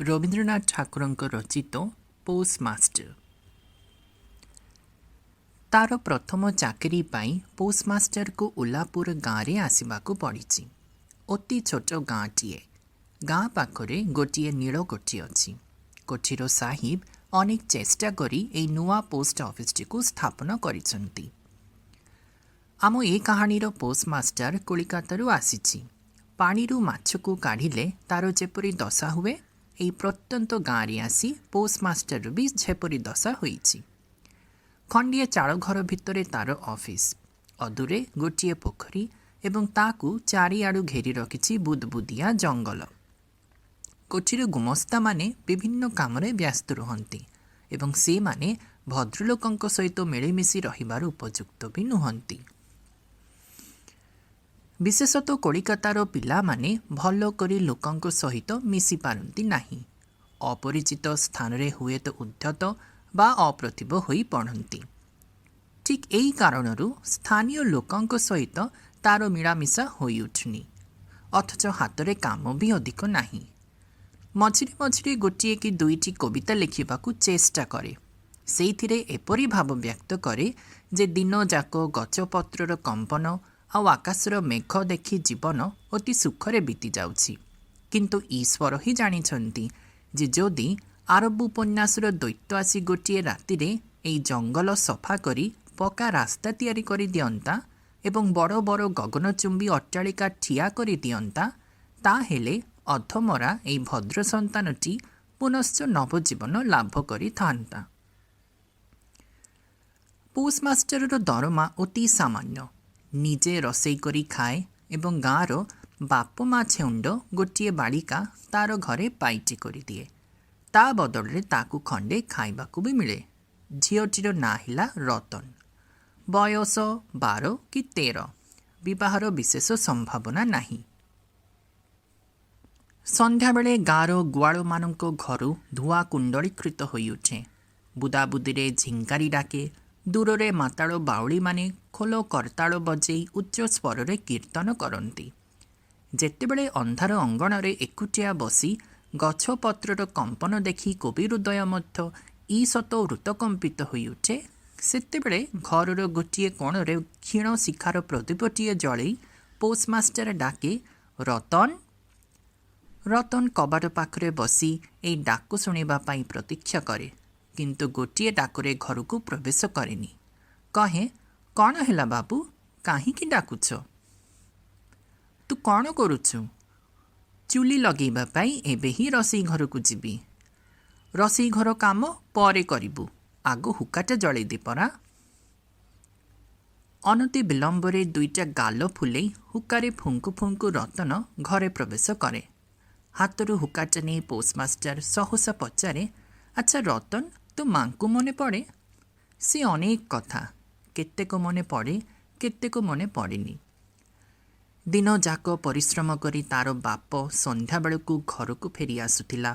ରବୀନ୍ଦ୍ରନାଥ ଠାକୁରଙ୍କ ରଚିତ ପୋଷ୍ଟମାଷ୍ଟର। ତାର ପ୍ରଥମ ଚାକିରି ପାଇଁ ପୋଷ୍ଟମାଷ୍ଟରକୁ ଉଲାପୁର ଗାଁରେ ଆସିବାକୁ ପଡ଼ିଛି। ଅତି ଛୋଟ ଗାଁଟିଏ। ଗାଁ ପାଖରେ ଗୋଟିଏ ନୀଳକୋଠି ଅଛି। କୋଠିର ସାହିବ ଅନେକ ଚେଷ୍ଟା କରି ଏଇ ନୂଆ ପୋଷ୍ଟ ଅଫିସଟିକୁ ସ୍ଥାପନ କରିଛନ୍ତି। ଆମ ଏ କାହାଣୀର ପୋଷ୍ଟମାଷ୍ଟର କଲିକତାରୁ ଆସିଛି। ପାଣିରୁ ମାଛକୁ କାଢ଼ିଲେ ତାର ଯେପରି ଦଶା ହୁଏ, ଏଇ ପ୍ରତ୍ୟନ୍ତ ଗାଁରେ ଆସି ପୋଷ୍ଟମାଷ୍ଟରର ବି ସେପରି ଦଶା ହୋଇଛି। ଖଣ୍ଡିଏ ଚାଳଘର ଭିତରେ ତାର ଅଫିସ। ଅଦୂରେ ଗୋଟିଏ ପୋଖରୀ ଏବଂ ତାକୁ ଚାରିଆଡ଼ୁ ଘେରି ରଖିଛି ବୁଦବୁଦିଆ ଜଙ୍ଗଲ। କୋଠିର ଗୁମସ୍ତାମାନେ ବିଭିନ୍ନ କାମରେ ବ୍ୟସ୍ତ ରୁହନ୍ତି ଏବଂ ସେମାନେ ଭଦ୍ରଲୋକଙ୍କ ସହିତ ମିଳିମିଶି ରହିବାର ଉପଯୁକ୍ତ ବି ନୁହନ୍ତି। ବିଶେଷତଃ କଲିକତାର ପିଲାମାନେ ଭଲ କରି ଲୋକଙ୍କ ସହିତ ମିଶି ପାରନ୍ତି ନାହିଁ। ଅପରିଚିତ ସ୍ଥାନରେ ହୁଏତ ଉଦ୍ଧତ ବା ଅପ୍ରତିଭ ହୋଇ ପଡ଼ନ୍ତି। ଠିକ୍ ଏଇ କାରଣରୁ ସ୍ଥାନୀୟ ଲୋକଙ୍କ ସହିତ ତାର ମିଳାମିଶା ହୋଇଉଠୁନି। ଅଥଚ ହାତରେ କାମ ବି ଅଧିକ ନାହିଁ। ମଝିରେ ମଝିରେ ଗୋଟିଏ କି ଦୁଇଟି କବିତା ଲେଖିବାକୁ ଚେଷ୍ଟା କରେ। ସେଇଥିରେ ଏପରି ଭାବ ବ୍ୟକ୍ତ କରେ ଯେ ଦିନଯାକ ଗଛପତ୍ରର କମ୍ପନ ଆଉ ଆକାଶର ମେଘ ଦେଖି ଜୀବନ ଅତି ସୁଖରେ ବିତିଯାଉଛି। କିନ୍ତୁ ଈଶ୍ୱର ହିଁ ଜାଣିଛନ୍ତି ଯେ ଯଦି ଆରବ ଉପନ୍ୟାସର ଦୈତ୍ୟ ଆସି ଗୋଟିଏ ରାତିରେ ଏଇ ଜଙ୍ଗଲ ସଫା କରି ପକ୍କା ରାସ୍ତା ତିଆରି କରିଦିଅନ୍ତା ଏବଂ ବଡ଼ ବଡ଼ ଗଗନଚୁମ୍ବୀ ଅଟ୍ଟାଳିକା ଠିଆ କରିଦିଅନ୍ତା, ତାହେଲେ ଅଧମରା ଏଇ ଭଦ୍ର ସନ୍ତାନଟି ପୁନଶ୍ଚ ନବଜୀବନ ଲାଭ କରିଥାନ୍ତା। ପୋଷ୍ଟମାଷ୍ଟରର ଦରମା ଅତି ସାମାନ୍ୟ। ନିଜେ ରୋଷେଇ କରି ଖାଏ ଏବଂ ଗାଁର ବାପ ମା ଛେଉଣ୍ଡ ଗୋଟିଏ ବାଳିକା ତାର ଘରେ ପାଇଟି କରିଦିଏ। ତା ବଦଳରେ ତାକୁ ଖଣ୍ଡେ ଖାଇବାକୁ ବି ମିଳେ। ଝିଅଟିର ନାଁ ହେଲା ରତନ। ବୟସ 12 କି 13। ବିବାହର ବିଶେଷ ସମ୍ଭାବନା ନାହିଁ। ସନ୍ଧ୍ୟାବେଳେ ଗାଁର ଗୁଆଳମାନଙ୍କ ଘରୁ ଧୂଆଁ କୁଣ୍ଡଳୀକୃତ ହୋଇଉଠେ। ବୁଦାବୁଦିରେ ଝିଙ୍କାରି ଡାକେ। ଦୂରରେ ମାତାଳ ବାଉଳିମାନେ ଖୋଲ କରତାଳ ବଜେଇ ଉଚ୍ଚ ସ୍ୱରରେ କୀର୍ତ୍ତନ କରନ୍ତି। ଯେତେବେଳେ ଅନ୍ଧାର ଅଙ୍ଗଣରେ ଏକୁଟିଆ ବସି ଗଛପତ୍ରର କମ୍ପନ ଦେଖି କବି ହୃଦୟ ମଧ୍ୟ ଈଷତ୍ ହୃତ୍କମ୍ପିତ ହୋଇଉଠେ, ସେତେବେଳେ ଘରର ଗୋଟିଏ କୋଣରେ କ୍ଷୀଣ ଶିଖାର ପ୍ରଦୀପଟିଏ ଜଳେଇ ପୋଷ୍ଟମାଷ୍ଟର ଡାକେ, "ରତନ!" ରତନ କବାଟ ପାଖରେ ବସି ଏଇ ଡାକ ଶୁଣିବା ପାଇଁ ପ୍ରତୀକ୍ଷା କରେ। କିନ୍ତୁ ଗୋଟିଏ ଡାକରେ ଘରକୁ ପ୍ରବେଶ କରେନି। କହେ, "କ'ଣ ହେଲା ବାବୁ, କାହିଁକି ଡାକୁଛ?" "ତୁ କ'ଣ କରୁଛୁ?" "ଚୁଲି ଲଗେଇବା ପାଇଁ ଏବେ ହିଁ ରୋଷେଇ ଘରକୁ ଯିବି।" "ରୋଷେଇ ଘର କାମ ପରେ କରିବୁ, ଆଗ ହୁକାଟା ଜଳେଇ ଦେ ପରା।" ଅନତି ବିଳମ୍ବରେ ଦୁଇଟା ଗାଲ ଫୁଲେଇ ହୁକାରେ ଫୁଙ୍କୁ ଫୁଙ୍କୁ ରତନ ଘରେ ପ୍ରବେଶ କରେ। ହାତରୁ ହୁକାଟା ନେଇ ପୋଷ୍ଟମାଷ୍ଟର ସହସା ପଚାରେ, "ଆଚ୍ଛା ରତନ, ତୋ ମାଙ୍କୁ ମନେ ପଡ଼େ?" ସେ ଅନେକ କଥା। କେତେକ ମନେ ପଡ଼େ, କେତେକ ମନେ ପଡ଼େନି। ଦିନଯାକ ପରିଶ୍ରମ କରି ତାର ବାପ ସନ୍ଧ୍ୟାବେଳକୁ ଘରକୁ ଫେରି ଆସୁଥିଲା।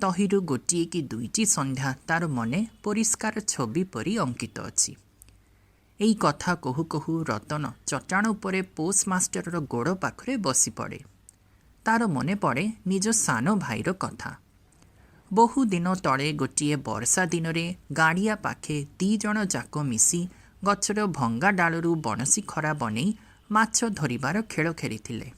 ତହିଁରୁ ଗୋଟିଏ କି ଦୁଇଟି ସନ୍ଧ୍ୟା ତାର ମନେ ପରିଷ୍କାର ଛବି ପରି ଅଙ୍କିତ ଅଛି। ଏଇ କଥା କହୁ କହୁ ରତନ ଚଟାଣ ଉପରେ ପୋଷ୍ଟମାଷ୍ଟରର ଗୋଡ଼ ପାଖରେ ବସିପଡ଼େ। ତାର ମନେ ପଡ଼େ ନିଜ ସାନ ଭାଇର କଥା। ବହୁଦିନ ତଳେ ଗୋଟିଏ ବର୍ଷା ଦିନରେ ଗାଡ଼ିଆ ପାଖେ ଦିଜଣ ଯାକ ମିଶି ଗଛର ଭଙ୍ଗା ଡାଳରୁ ବଣଶୀ ଖରା ବନେଇ ମାଛ ଧରିବାର ଖେଳ ଖେଳିଥିଲେ।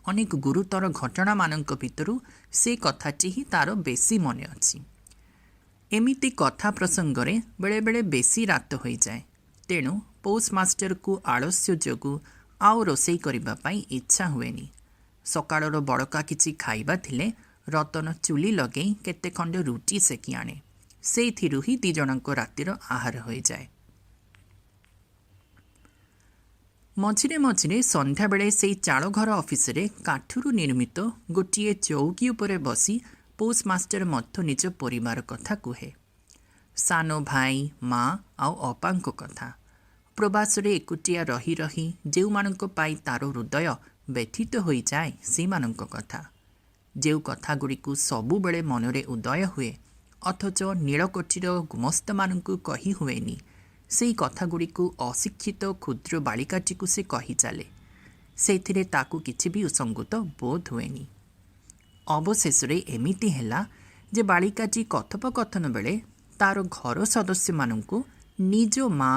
ଅନେକ ଗୁରୁତର ଘଟଣାମାନଙ୍କ ଭିତରୁ ସେ କଥାଟି ହିଁ ତାର ବେଶୀ ମନେ ଅଛି। ଏମିତି କଥା ପ୍ରସଙ୍ଗରେ ବେଳେବେଳେ ବେଶୀ ରାତ ହୋଇଯାଏ। ତେଣୁ ପୋଷ୍ଟମାଷ୍ଟରକୁ ଆଳସ୍ୟ ଯୋଗୁଁ ଆଉ ରୋଷେଇ କରିବା ପାଇଁ ଇଚ୍ଛା ହୁଏନି। ସକାଳର ବଳକା କିଛି ଖାଇବା ଥିଲେ ରତନ ଚୁଲି ଲଗେଇ କେତେ ଖଣ୍ଡ ରୁଟି ସେକି ଆଣେ। ସେଇଥିରୁ ହିଁ ଦିଜଣଙ୍କ ରାତିର ଆହାର ହୋଇଯାଏ। ମଝିରେ ମଝିରେ ସନ୍ଧ୍ୟାବେଳେ ସେଇ ଚାଳଘର ଅଫିସରେ କାଠରୁ ନିର୍ମିତ ଗୋଟିଏ ଚଉକି ଉପରେ ବସି ପୋଷ୍ଟମାଷ୍ଟର ମଧ୍ୟ ନିଜ ପରିବାର କଥା କୁହେ। ସାନ ଭାଇ, ମା ଆଉ ଅପାଙ୍କ କଥା। ପ୍ରବାସରେ ଏକୁଟିଆ ରହି ରହି ଯେଉଁମାନଙ୍କ ପାଇଁ ତାର ହୃଦୟ ବ୍ୟଥିତ ହୋଇଯାଏ, ସେମାନଙ୍କ କଥା। ଯେଉଁ କଥାଗୁଡ଼ିକୁ ସବୁବେଳେ ମନରେ ଉଦୟ ହୁଏ, ଅଥଚ ନୀଳକୋଠିର ଗୁମସ୍ତାମାନଙ୍କୁ କହି ହୁଏନି, ସେଇ କଥାଗୁଡ଼ିକୁ ଅଶିକ୍ଷିତ କ୍ଷୁଦ୍ର ବାଳିକାଟିକୁ ସେ କହିଚାଲେ। ସେଥିରେ ତାକୁ କିଛି ବି ଅସଙ୍ଗତ ବୋଧ ହୁଏନି। ଅବଶେଷରେ ଏମିତି ହେଲା ଯେ ବାଳିକାଟି କଥୋପକଥନ ବେଳେ ତାର ଘର ସଦସ୍ୟମାନଙ୍କୁ ନିଜ ମା,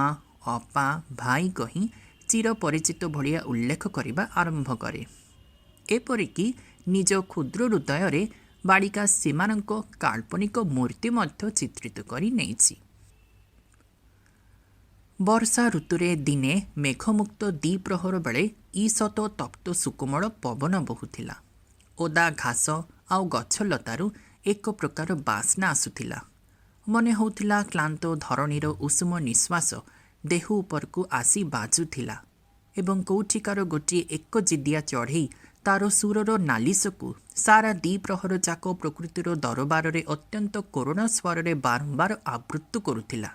ଅପା, ଭାଇ କହି ଚିରପରିଚିତ ଭଳିଆ ଉଲ୍ଲେଖ କରିବା ଆରମ୍ଭ କରେ। ଏପରିକି ନିଜ କ୍ଷୁଦ୍ର ହୃଦୟରେ ବାଳିକା ସେମାନଙ୍କ କାଳ୍ପନିକ ମୂର୍ତ୍ତି ମଧ୍ୟ ଚିତ୍ରିତ କରି ନେଇଛି। ବର୍ଷା ଋତୁରେ ଦିନେ ମେଘମୁକ୍ତ ଦ୍ୱିପ୍ରହର ବେଳେ ଈଷତ ତପ୍ତ ସୁକୋମଳ ପବନ ବହୁଥିଲା। ଓଦା ଘାସ ଆଉ ଗଛଲତାରୁ ଏକ ପ୍ରକାର ବାସ୍ନା ଆସୁଥିଲା। ମନେ ହେଉଥିଲା କ୍ଳାନ୍ତ ଧରଣୀର ଉଷୁମ ନିଶ୍ୱାସ ଦେହ ଉପରକୁ ଆସି ବାଜୁଥିଲା ଏବଂ କୋଉଠିକାର ଗୋଟିଏ ଏକଜିଦିଆ ଚଢ଼େଇ ତାର ସୁରର ନାଲିସକୁ ସାରା ଦ୍ୱିପ୍ରହର ଯାକ ପ୍ରକୃତିର ଦରବାରରେ ଅତ୍ୟନ୍ତ କରୁଣ ସ୍ୱରରେ ବାରମ୍ବାର ଆବୃତ୍ତି କରୁଥିଲା।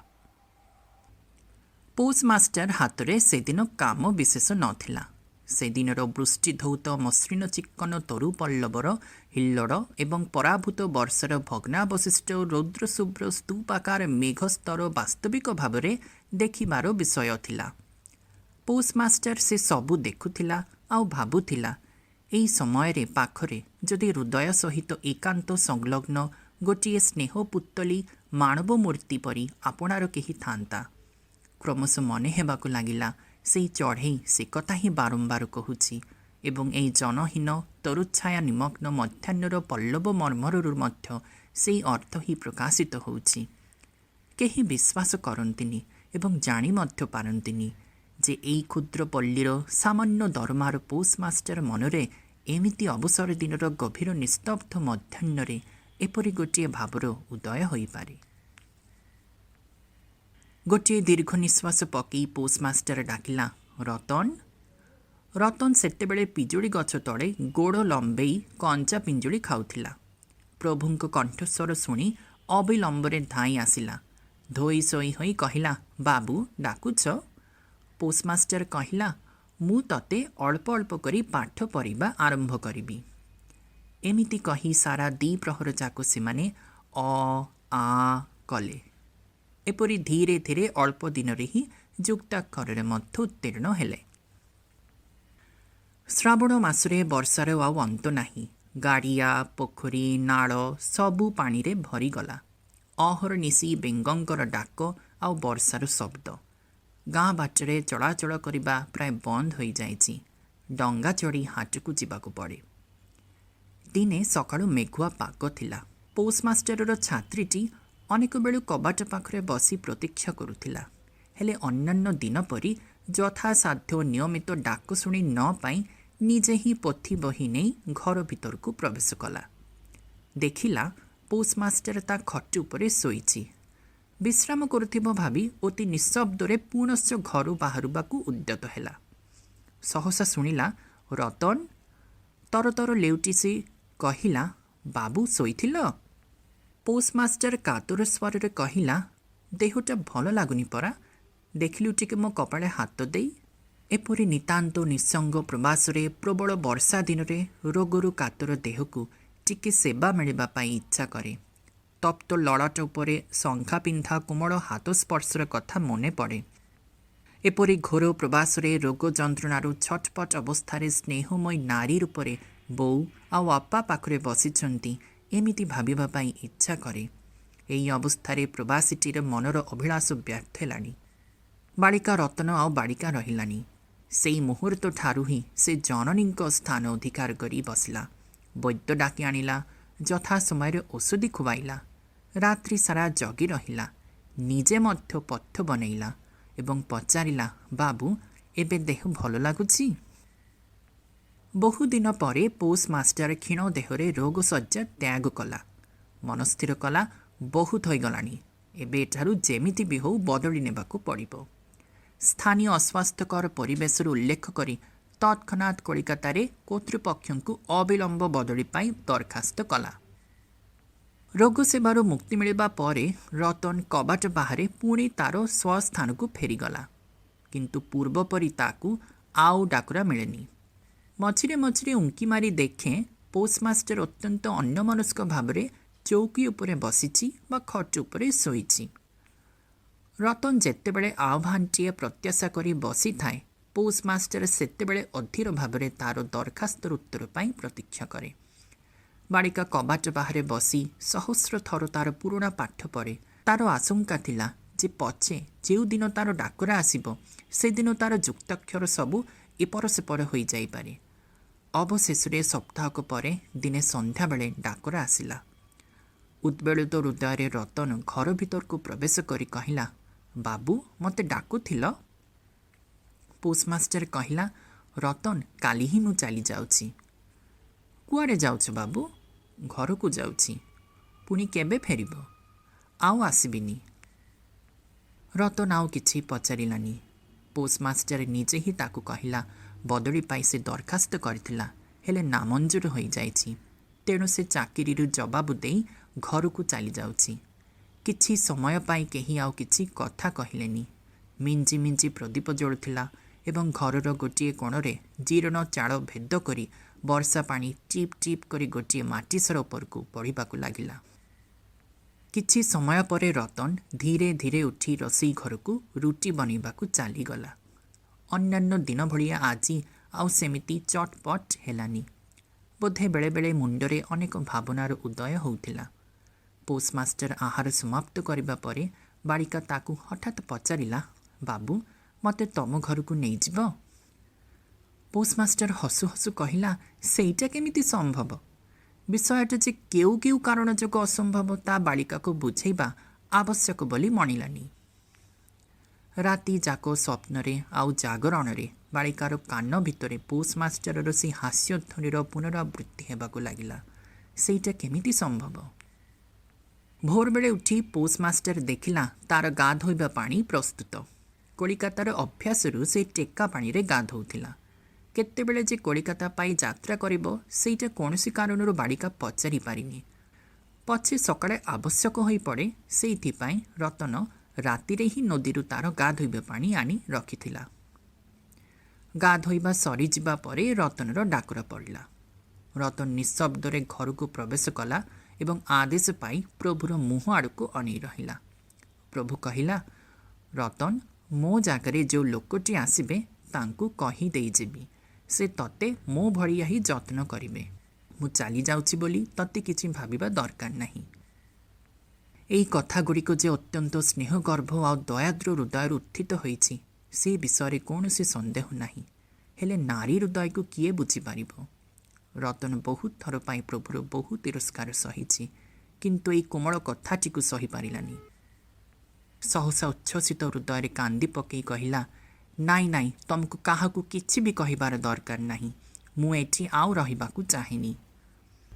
ପୋଷ୍ଟମାଷ୍ଟର ହାତରେ ସେଦିନ କାମ ବିଶେଷ ନ ଥିଲା। ସେଦିନର ବୃଷ୍ଟିଧୌତ ମସୃଣ ଚିକ୍କଣ ତରୁପଲ୍ଲବର ହିଲ୍ଲୋଳ ଏବଂ ପରାଭୂତ ବର୍ଷାର ଭଗ୍ନାବଶିଷ୍ଟ ରୌଦ୍ରଶୁଭ୍ର ସ୍ତୂପାକାର ମେଘସ୍ତର ବାସ୍ତବିକ ଭାବରେ ଦେଖିବାର ବିଷୟ ଥିଲା। ପୋଷ୍ଟମାଷ୍ଟର ସେ ସବୁ ଦେଖୁଥିଲା ଆଉ ଭାବୁଥିଲା, ଏଇ ସମୟରେ ପାଖରେ ଯଦି ହୃଦୟ ସହିତ ଏକାନ୍ତ ସଂଲଗ୍ନ ଗୋଟିଏ ସ୍ନେହପୁତ୍ତଳୀ ମାନବମୂର୍ତ୍ତି ପରି ଆପଣାର କେହି ଥାନ୍ତା। କ୍ରମଶଃ ମନେ ହେବାକୁ ଲାଗିଲା, ସେଇ ଚଢ଼େଇ ସେ କଥା ହିଁ ବାରମ୍ବାର କହୁଛି ଏବଂ ଏଇ ଜନହୀନ ତରୁଚ୍ଛାୟା ନିମଗ୍ନ ମଧ୍ୟାହ୍ନର ପଲ୍ଲବ ମର୍ମରରୁ ମଧ୍ୟ ସେଇ ଅର୍ଥ ହିଁ ପ୍ରକାଶିତ ହେଉଛି। କେହି ବିଶ୍ୱାସ କରନ୍ତିନି ଏବଂ ଜାଣି ମଧ୍ୟ ପାରନ୍ତିନି ଯେ ଏଇ କ୍ଷୁଦ୍ର ପଲ୍ଲୀର ସାମାନ୍ୟ ଦରମାର ପୋଷ୍ଟମାଷ୍ଟର ମନରେ ଏମିତି ଅବସର ଦିନର ଗଭୀର ନିସ୍ତବ୍ଧ ମଧ୍ୟାହ୍ନରେ ଏପରି ଗୋଟିଏ ଭାବର ଉଦୟ ହୋଇପାରେ। ଗୋଟିଏ ଦୀର୍ଘ ନିଶ୍ୱାସ ପକେଇ ପୋଷ୍ଟମାଷ୍ଟର ଡାକିଲା, ରତନ! ରତନ ସେତେବେଳେ ପିଜୁଳି ଗଛ ତଳେ ଗୋଡ଼ ଲମ୍ବେଇ କଞ୍ଚା ପିଜୁଳି ଖାଉଥିଲା। ପ୍ରଭୁଙ୍କ କଣ୍ଠସ୍ୱର ଶୁଣି ଅବିଳମ୍ବରେ ଧାଇଁ ଆସିଲା। ଧୋଇ ଶୋଇ ହୋଇ କହିଲା, ବାବୁ, ଡାକୁଛ? ପୋଷ୍ଟମାଷ୍ଟର କହିଲା, ମୁଁ ତତେ ଅଳ୍ପ ଅଳ୍ପ କରି ପାଠ ପଢ଼ିବା ଆରମ୍ଭ କରିବି। ଏମିତି କହି ସାରା ଦ୍ୱିପ୍ରହର ଯାକ ସେମାନେ ଅ ଆ କଲେ। ଏପରି ଧୀରେ ଧୀରେ ଅଳ୍ପ ଦିନରେ ହିଁ ଯୁକ୍ତାକ୍ଷରରେ ମଧ୍ୟ ଉତ୍ତୀର୍ଣ୍ଣ ହେଲେ। ଶ୍ରାବଣ ମାସରେ ବର୍ଷାର ଆଉ ଅନ୍ତ ନାହିଁ। ଗାଡ଼ିଆ, ପୋଖରୀ, ନାଳ ସବୁ ପାଣିରେ ଭରିଗଲା। ଅହର୍ନିଶି ବେଙ୍ଗଙ୍କର ଡାକ ଆଉ ବର୍ଷାର ଶବ୍ଦ। ଗାଁ ବାଟରେ ଚଳାଚଳ କରିବା ପ୍ରାୟ ବନ୍ଦ ହୋଇଯାଇଛି। ଡଙ୍ଗା ଚଢ଼ି ହାଟକୁ ଯିବାକୁ ପଡ଼େ। ଦିନେ ସକାଳୁ ମେଘୁଆ ପାଗ ଥିଲା। ପୋଷ୍ଟମାଷ୍ଟରର ଛାତ୍ରୀଟି ଅନେକ ବେଳୁ କବାଟ ପାଖରେ ବସି ପ୍ରତୀକ୍ଷା କରୁଥିଲା। ହେଲେ ଅନ୍ୟାନ୍ୟ ଦିନ ପରି ଯଥାସାଧ୍ୟ ନିୟମିତ ଡାକ ଶୁଣି ନ ପାଇ ନିଜେ ହିଁ ପୋଥି ବହି ନେଇ ଘର ଭିତରକୁ ପ୍ରବେଶ କଲା। ଦେଖିଲା, ପୋଷ୍ଟମାଷ୍ଟର ତା ଖଟ ଉପରେ ଶୋଇଛି। ବିଶ୍ରାମ କରୁଥିବ ଭାବି ଅତି ନିଃଶବ୍ଦରେ ପୁନଶ୍ଚ ଘରୁ ବାହାରିବାକୁ ଉଦ୍ୟତ ହେଲା। ସହସା ଶୁଣିଲା, ରତନ! ତରତର ଲେଉଟି ସେ କହିଲା, ବାବୁ, ଶୋଇଥିଲ? ପୋଷ୍ଟମାଷ୍ଟର କାତର ସ୍ୱରରେ କହିଲା, ଦେହଟା ଭଲ ଲାଗୁନି ପରା, ଦେଖିଲୁ ଟିକେ ମୋ କପାଳେ ହାତ ଦେଇ। ଏପରି ନିତାନ୍ତ ନିଃସଙ୍ଗ ପ୍ରବାସରେ ପ୍ରବଳ ବର୍ଷା ଦିନରେ ରୋଗରୁ କାତର ଦେହକୁ ଟିକେ ସେବା ମିଳିବା ପାଇଁ ଇଚ୍ଛା କରେ। ତପ୍ତ ଲଳାଟ ଉପରେ ଶଙ୍ଖା ପିନ୍ଧା କୋମଳ ହାତ ସ୍ପର୍ଶର କଥା ମନେ ପଡ଼େ। ଏପରି ଘୋର ପ୍ରବାସରେ ରୋଗ ଯନ୍ତ୍ରଣାରୁ ଛଟପଟ ଅବସ୍ଥାରେ ସ୍ନେହମୟୀ ନାରୀ ରୂପରେ ବୋଉ ଆଉ ଅପା ପାଖରେ ବସିଛନ୍ତି, ଏମିତି ଭାବିବା ପାଇଁ ଇଚ୍ଛା କରେ। ଏହି ଅବସ୍ଥାରେ ପ୍ରବାସୀଟିର ମନର ଅଭିଳାଷ ବ୍ୟର୍ଥ ହେଲାଣି। ବାଳିକା ରତନ ଆଉ ବାଳିକା ରହିଲାନି। ସେଇ ମୁହୂର୍ତ୍ତ ଠାରୁ ହିଁ ସେ ଜନନୀଙ୍କ ସ୍ଥାନ ଅଧିକାର କରି ବସିଲା। ବୈଦ୍ୟ ଡାକି ଆଣିଲା, ଯଥା ସମୟରେ ଔଷଧି ଖୁଆଇଲା, ରାତ୍ରି ସାରା ଜଗି ରହିଲା, ନିଜେ ମଧ୍ୟ ପଥ୍ୟ ବନେଇଲା ଏବଂ ପଚାରିଲା, ବାବୁ, ଏବେ ଦେହ ଭଲ ଲାଗୁଛି? ବହୁଦିନ ପରେ ପୋଷ୍ଟମାଷ୍ଟର କ୍ଷୀଣ ଦେହରେ ରୋଗଶଯ୍ୟା ତ୍ୟାଗ କଲା। ମନସ୍ଥିର କଲା, ବହୁତ ହୋଇଗଲାଣି, ଏବେ ଏଠାରୁ ଯେମିତି ବି ହଉ ବଦଳି ନେବାକୁ ପଡ଼ିବ। ସ୍ଥାନୀୟ ଅସ୍ୱାସ୍ଥ୍ୟକର ପରିବେଶରୁ ଉଲ୍ଲେଖ କରି ତତ୍କ୍ଷଣାତ୍ କଳିକାତାରେ କର୍ତ୍ତୃପକ୍ଷଙ୍କୁ ଅବିଳମ୍ବ ବଦଳି ପାଇଁ ଦରଖାସ୍ତ କଲା। ରୋଗ ସେବାରୁ ମୁକ୍ତି ମିଳିବା ପରେ ରତନ କବାଟ ବାହାରେ ପୁଣି ତାର ସ୍ୱସ୍ଥାନକୁ ଫେରିଗଲା। କିନ୍ତୁ ପୂର୍ବପରି ତାକୁ ଆଉ ଡାକରା ମିଳେନି। ମଝିରେ ମଝିରେ ଉଙ୍କି ମାରି ଦେଖେ, ପୋଷ୍ଟମାଷ୍ଟର ଅତ୍ୟନ୍ତ ଅନ୍ୟମନସ୍କ ଭାବରେ ଚୌକି ଉପରେ ବସିଛି ବା ଖଟ ଉପରେ ଶୋଇଛି। ରତନ ଯେତେବେଳେ ଆହ୍ୱାନଟିଏ ପ୍ରତ୍ୟାଶା କରି ବସିଥାଏ, ପୋଷ୍ଟମାଷ୍ଟର ସେତେବେଳେ ଅଧୀର ଭାବରେ ତାର ଦରଖାସ୍ତର ଉତ୍ତର ପାଇଁ ପ୍ରତୀକ୍ଷା କରେ। ବାଳିକା କବାଟ ବାହାରେ ବସି ସହସ୍ର ଥର ତାର ପୁରୁଣା ପାଠ ପଢ଼େ। ତାର ଆଶଙ୍କା ଥିଲା ଯେ ପଛେ ଯେଉଁଦିନ ତାର ଡାକରା ଆସିବ, ସେଦିନ ତାର ଯୁକ୍ତାକ୍ଷର ସବୁ ଏପର ସେପର ହୋଇଯାଇପାରେ। ଅବଶେଷରେ ସପ୍ତାହକ ପରେ ଦିନେ ସନ୍ଧ୍ୟାବେଳେ ଡାକରା ଆସିଲା। ଉଦ୍ବେଳିତ ହୃଦୟରେ ରତନ ଘର ଭିତରକୁ ପ୍ରବେଶ କରି କହିଲା, "ବାବୁ, ମୋତେ ଡାକୁଥିଲ?" ପୋଷ୍ଟମାଷ୍ଟର କହିଲା, "ରତନ, କାଲି ହିଁ ମୁଁ ଚାଲିଯାଉଛି।" "କୁଆଡ଼େ ଯାଉଛ ବାବୁ?" "ଘରକୁ ଯାଉଛି।" "ପୁଣି କେବେ ଫେରିବ?" "ଆଉ ଆସିବିନି।" ରତନ ଆଉ କିଛି ପଚାରିଲାନି। ପୋଷ୍ଟମାଷ୍ଟର ନିଜେ ହିଁ ତାକୁ କହିଲା, ବଦଳି ପାଇଁ ସେ ଦରଖାସ୍ତ କରିଥିଲା, ହେଲେ ନାମଞ୍ଜୁର ହୋଇଯାଇଛି। ତେଣୁ ସେ ଚାକିରିରୁ ଜବାବ ଦେଇ ଘରକୁ ଚାଲିଯାଉଛି। କିଛି ସମୟ ପାଇଁ କେହି ଆଉ କିଛି କଥା କହିଲେନି। ମିଞ୍ଜି ମିଞ୍ଜି ପ୍ରଦୀପ ଜଳୁଥିଲା ଏବଂ ଘରର ଗୋଟିଏ କୋଣରେ ଜୀର୍ଣ୍ଣ ଚାଳ ଭେଦ କରି ବର୍ଷା ପାଣି ଟିପ୍ ଟିପ୍ କରି ଗୋଟିଏ ମାଟିସରା ଉପରକୁ ପଡ଼ିବାକୁ ଲାଗିଲା। କିଛି ସମୟ ପରେ ରତନ ଧୀରେ ଧୀରେ ଉଠି ରୋଷେଇ ଘରକୁ ରୁଟି ବନେଇବାକୁ ଚାଲିଗଲା। ଅନ୍ୟାନ୍ୟ ଦିନ ଭଳିଆ ଆଜି ଆଉ ସେମିତି ଚଟପଟ ହେଲାନି। ବୋଧେ ବେଳେବେଳେ ମୁଣ୍ଡରେ ଅନେକ ଭାବନାର ଉଦୟ ହେଉଥିଲା। ପୋଷ୍ଟମାଷ୍ଟର ଆହାର ସମାପ୍ତ କରିବା ପରେ ବାଳିକା ତାକୁ ହଠାତ୍ ପଚାରିଲା, "ବାବୁ, ମୋତେ ତମ ଘରକୁ ନେଇଯିବ?" ପୋଷ୍ଟମାଷ୍ଟର ହସୁ ହସୁ କହିଲା, "ସେଇଟା କେମିତି ସମ୍ଭବ?" ବିଷୟଟା ଯେ କେଉଁ କେଉଁ କାରଣ ଯୋଗୁଁ ଅସମ୍ଭବ, ତା ବାଳିକାକୁ ବୁଝେଇବା ଆବଶ୍ୟକ ବୋଲି ମଣିଲାନି। ରାତି ଯାକ ସ୍ୱପ୍ନରେ ଆଉ ଜାଗରଣରେ ବାଳିକାର କାନ ଭିତରେ ପୋଷ୍ଟମାଷ୍ଟରର ସେଇ ହାସ୍ୟଧ୍ୱନିର ପୁନରାବୃତ୍ତି ହେବାକୁ ଲାଗିଲା, "ସେଇଟା କେମିତି ସମ୍ଭବ?" ଭୋରବେଳେ ଉଠି ପୋଷ୍ଟମାଷ୍ଟର ଦେଖିଲା, ତାର ଗାଧୋଇବା ପାଣି ପ୍ରସ୍ତୁତ। କଳିକାତାର ଅଭ୍ୟାସରୁ ସେ ଟେକା ପାଣିରେ ଗାଧୋଉଥିଲା। କେତେବେଳେ ଯେ କଳିକାତା ପାଇଁ ଯାତ୍ରା କରିବ, ସେଇଟା କୌଣସି କାରଣରୁ ବାଳିକା ପଚାରି ପାରିନି। ପଛେ ସକାଳେ ଆବଶ୍ୟକ ହୋଇପଡ଼େ, ସେଇଥିପାଇଁ ରତନ ରାତିରେ ହିଁ ନଦୀରୁ ତାର ଗାଧୋଇବା ପାଣି ଆଣି ରଖିଥିଲା। ଗାଧୋଇବା ସରିଯିବା ପରେ ରତନର ଡାକରା ପଡ଼ିଲା। ରତନ ନିଃଶବ୍ଦରେ ଘରକୁ ପ୍ରବେଶ କଲା ଏବଂ ଆଦେଶ ପାଇ ପ୍ରଭୁର ମୁହଁ ଆଡ଼କୁ ଅନେଇ ରହିଲା। ପ୍ରଭୁ କହିଲା, "ରତନ, ମୋ ଜାଗାରେ ଯେଉଁ ଲୋକଟି ଆସିବେ, ତାଙ୍କୁ କହି ଦେଇଯିବି, ସେ ତତେ ମୋ ଭଳିଆ ହିଁ ଯତ୍ନ କରିବେ। ମୁଁ ଚାଲିଯାଉଛି ବୋଲି ତତେ କିଛି ଭାବିବା ଦରକାର ନାହିଁ।" ଏଇ କଥାଗୁଡ଼ିକ ଯେ ଅତ୍ୟନ୍ତ ସ୍ନେହଗର୍ଭ ଆଉ ଦୟାଦ୍ର ହୃଦୟରୁ ଉତ୍ଥିତ ହୋଇଛି, ସେ ବିଷୟରେ କୌଣସି ସନ୍ଦେହ ନାହିଁ। ହେଲେ ନାରୀ ହୃଦୟକୁ କିଏ ବୁଝିପାରିବ? ରତନ ବହୁତ ଥର ପାଇଁ ପ୍ରଭୁର ବହୁ ତିରସ୍କାର ସହିଛି, କିନ୍ତୁ ଏଇ କୋମଳ କଥାଟିକୁ ସହିପାରିଲାନି। ସହସା ଉଚ୍ଛ୍ୱସିତ ହୃଦୟରେ କାନ୍ଦି ପକେଇ କହିଲା, "ନାଇଁ ନାଇଁ, ତମକୁ କାହାକୁ କିଛି ବି କହିବାର ଦରକାର ନାହିଁ। ମୁଁ ଏଠି ଆଉ ରହିବାକୁ ଚାହେଁନି।"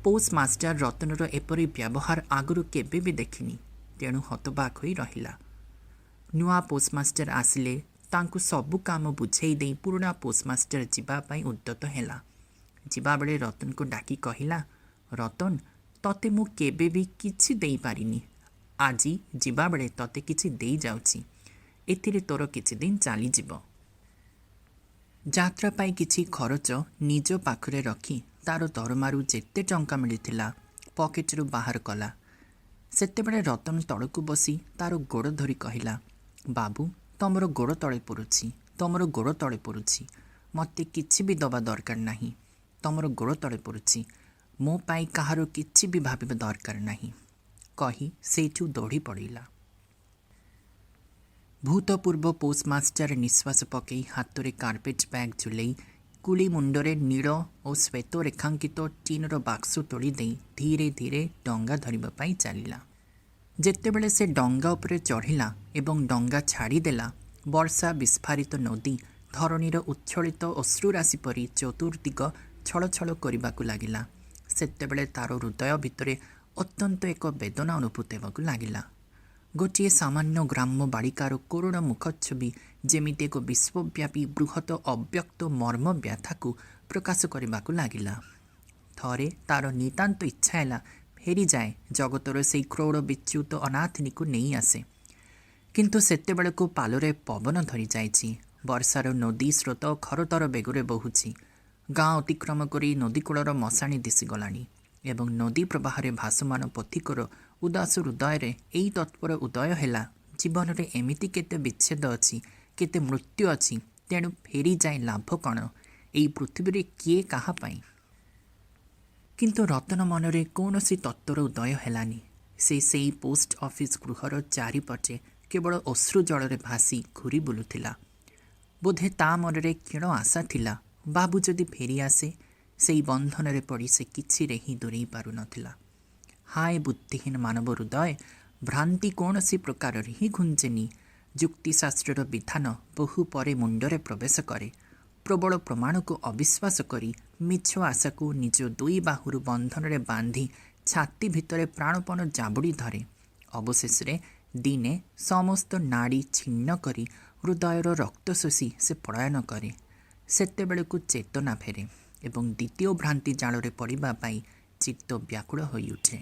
ପୋଷ୍ଟମାଷ୍ଟର ରତନର ଏପରି ବ୍ୟବହାର ଆଗରୁ କେବେ ବି ଦେଖିନି, ତେଣୁ ହତବାକ୍ ହୋଇ ରହିଲା। ନୂଆ ପୋଷ୍ଟମାଷ୍ଟର ଆସିଲେ। ତାଙ୍କୁ ସବୁ କାମ ବୁଝେଇ ଦେଇ ପୁରୁଣା ପୋଷ୍ଟମାଷ୍ଟର ଯିବା ପାଇଁ ଉଦ୍ୟତ ହେଲା। ଯିବାବେଳେ ରତନକୁ ଡାକି କହିଲା, "ରତନ, ତତେ ମୁଁ କେବେ ବି କିଛି ଦେଇପାରିନି। ଆଜି ଯିବାବେଳେ ତତେ କିଛି ଦେଇଯାଉଛି। ଏଥିରେ ତୋର କିଛିଦିନ ଚାଲିଯିବ।" ଯାତ୍ରା ପାଇଁ କିଛି ଖରଚ ନିଜ ପାଖରେ ରଖି ତାର ଦରମାରୁ ଯେତେ ଟଙ୍କା ମିଳିଥିଲା, ପକେଟରୁ ବାହାର କଲା। ସେତେବେଳେ ରତନ ତଳକୁ ବସି ତାର ଗୋଡ଼ ଧରି କହିଲା, "ବାବୁ, ତମର ଗୋଡ଼ ତଳେ ପଡ଼ୁଛି, ତମର ଗୋଡ଼ ତଳେ ପଡ଼ୁଛି। ମୋତେ କିଛି ବି ଦବା ଦରକାର ନାହିଁ। ତମର ଗୋଡ଼ ତଳେ ପଡ଼ୁଛି। ମୋ ପାଇଁ କାହାର କିଛି ବି ଭାବିବା ଦରକାର ନାହିଁ।" କହି ସେଇଠୁ ଦୌଡ଼ି ପଳେଇଲା। ଭୂତପୂର୍ବ ପୋଷ୍ଟମାଷ୍ଟର ନିଶ୍ୱାସ ପକେଇ ହାତରେ କାର୍ପେଟ୍ ବ୍ୟାଗ୍ ଝୁଲେଇ, କୁଳି ମୁଣ୍ଡରେ ନୀଳ ଓ ଶ୍ୱେତ ରେଖାଙ୍କିତ ଟିନର ବାକ୍ସ ତୋଳି ଦେଇ ଧୀରେ ଧୀରେ ଡଙ୍ଗା ଧରିବା ପାଇଁ ଚାଲିଲା। ଯେତେବେଳେ ସେ ଡଙ୍ଗା ଉପରେ ଚଢ଼ିଲା ଏବଂ ଡଙ୍ଗା ଛାଡ଼ିଦେଲା, ବର୍ଷା ବିସ୍ଫାରିତ ନଦୀ ଧରଣୀର ଉଚ୍ଛଳିତ ଅଶ୍ରୁରାଶି ପରି ଚତୁର୍ଦ୍ଦିଗ ଛଳଛଳ କରିବାକୁ ଲାଗିଲା, ସେତେବେଳେ ତାର ହୃଦୟ ଭିତରେ ଅତ୍ୟନ୍ତ ଏକ ବେଦନା ଅନୁଭୂତ ହେବାକୁ ଲାଗିଲା। ଗୋଟିଏ ସାମାନ୍ୟ ଗ୍ରାମ୍ୟ ବାଳିକାର କରୁଣ ମୁଖଚ୍ଛବି ଯେମିତି ଏକ ବିଶ୍ୱବ୍ୟାପୀ ବୃହତ ଅବ୍ୟକ୍ତ ମର୍ମବ୍ୟଥାକୁ ପ୍ରକାଶ କରିବାକୁ ଲାଗିଲା। ଥରେ ତାର ନିତାନ୍ତ ଇଚ୍ଛା ହେଲା, ଫେରିଯାଏ, ଜଗତର ସେଇ କ୍ରୋଡ଼ ବିଚ୍ୟୁତ ଅନାଥିନୀକୁ ନେଇ ଆସେ। କିନ୍ତୁ ସେତେବେଳକୁ ପାଲରେ ପବନ ଧରିଯାଇଛି। ବର୍ଷାର ନଦୀ ସ୍ରୋତ ଖରତର ବେଗରେ ବହୁଛି। ଗାଁ ଅତିକ୍ରମ କରି ନଦୀକୂଳର ମଶାଣି ଦିଶିଗଲାଣି ଏବଂ ନଦୀ ପ୍ରବାହରେ ଭାସମାନ ପଥିକର ଉଦାସ ହୃଦୟରେ ଏଇ ତତ୍ତ୍ୱର ଉଦୟ ହେଲା, ଜୀବନରେ ଏମିତି କେତେ ବିଚ୍ଛେଦ ଅଛି, କେତେ ମୃତ୍ୟୁ ଅଛି, ତେଣୁ ଫେରିଯାଇ ଲାଭ କ'ଣ? ଏଇ ପୃଥିବୀରେ କିଏ କାହା ପାଇଁ? କିନ୍ତୁ ରତନ ମନରେ କୌଣସି ତତ୍ତ୍ୱର ଉଦୟ ହେଲାନି। ସେ ସେଇ ପୋଷ୍ଟ ଅଫିସ ଗୃହର ଚାରିପଟେ କେବଳ ଅଶ୍ରୁଜଳରେ ଭାସି ଘୂରି ବୁଲୁଥିଲା। ବୋଧେ ତା ମନରେ କ୍ଷୀଣ ଆଶା ଥିଲା, ବାବୁ ଯଦି ଫେରିଆସେ! ସେଇ ବନ୍ଧନରେ ପଡ଼ି ସେ କିଛି ରେହି ଦୂରେଇ ପାରୁ ନ ଥିଲା। ହାୟ ବୁଦ୍ଧିହୀନ ମାନବ ହୃଦୟ! ଭ୍ରାନ୍ତି କୌଣସି ପ୍ରକାରରେ ହିଁ ଘୁଞ୍ଚେନି। ଯୁକ୍ତିଶାସ୍ତ୍ରର ବିଧାନ ବହୁ ପରେ ମୁଣ୍ଡରେ ପ୍ରବେଶ କରେ। ପ୍ରବଳ ପ୍ରମାଣକୁ ଅବିଶ୍ୱାସ କରି ମିଛ ଆଶାକୁ ନିଜ ଦୁଇ ବାହୁର ବନ୍ଧନରେ ବାନ୍ଧି ଛାତି ଭିତରେ ପ୍ରାଣପଣେ ଜାବୁଡ଼ି ଧରେ। ଅବଶେଷରେ ଦିନେ ସମସ୍ତ ନାଡ଼ି ଛିନ୍ନ କରି ହୃଦୟର ରକ୍ତ ଶୋଷି ସେ ପଳାୟନ କରେ। ସେତେବେଳକୁ ଚେତନା ଫେରେ ଏବଂ ଦ୍ୱିତୀୟ ଭ୍ରାନ୍ତି ଜାଳରେ ପଡ଼ିବା ପାଇଁ ଚିତ୍ତ ବ୍ୟାକୁଳ ହୋଇଉଠେ।